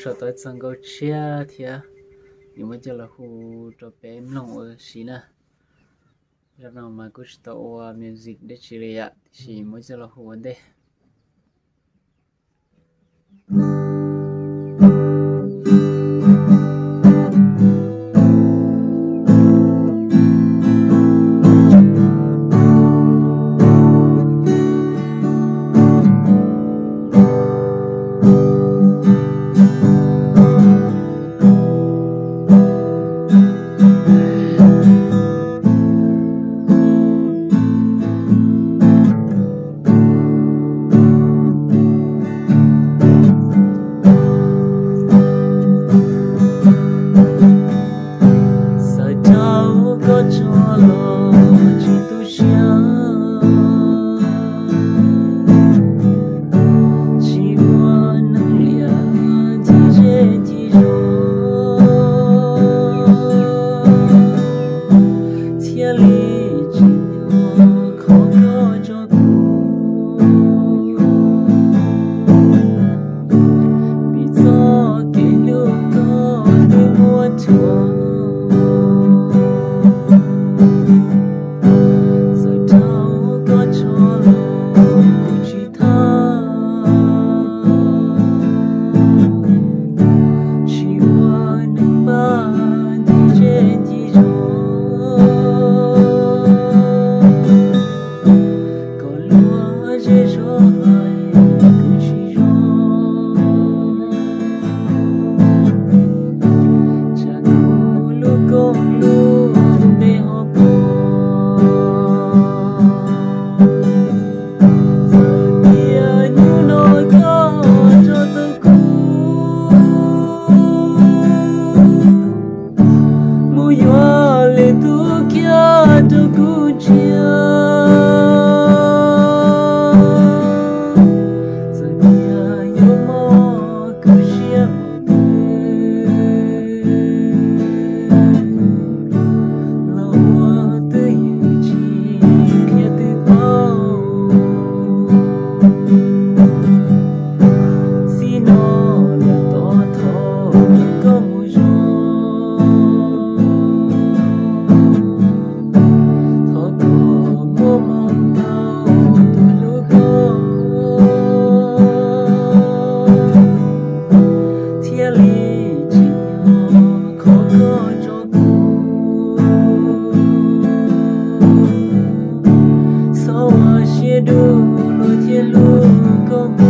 Rau tau ib txoj nkauj tshiab thiab, yuav muab coj los hu rau peb mloog ua si na. Zaj no mas kuj tsis tau ua music dab tsi li yam, tiam sis muab coj los hu ua ntej. Xav rau koj tso los tsis tu siab, tsis ua neeg liam ncig zej ncig zos, thiaj li tsis nyob qhov koj tso kuv. Vim txoj kev hlub koj twb muab rhuav, txawm rau koj tso los kuv tsis thov, tsis ua neeg npaj ncig zej ncig zos, kom luag zej zos hais kuv tsis zoo. Tsam kuv lub koob lub npe ho pom, txawm tias hnub no koj tso tau kuv mus yuav lwm tus kiag rau kuv ntsia, txawm tias yuav mob kuv siab npaum twg los ua twj ywm tsis qhia twg paub. Txij no lawm tod thov koj mus zov, thov kom muaj hmoo ntau tus hlub koj, thiaj li tsis nyob qhov koj tso kuv. Txhob ua siab dub, luag thiaj hlub koj mus.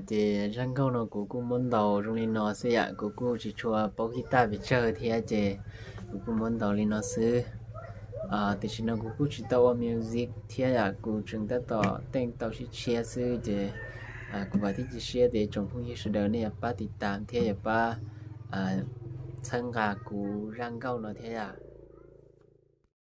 Ces zaj nkauj no kuv kuj muab ntaus zoo li no xwb yam, kuv kuj tsis tshua paub guitar pes tsawg thiab ces kuv kuj muab ntaus li no xwb. Tam sim no kuv kuj tsis tau ua music thiab yam, kuv tseem tab tom teej tau sib tshiab xwb ces kuv vam thiab cia siab tias tsoom phooj ywg sawv daws nej yuav pab tiv tas thiab yuav pab txhawb nqa kuv zaj nkauj no thiab yam.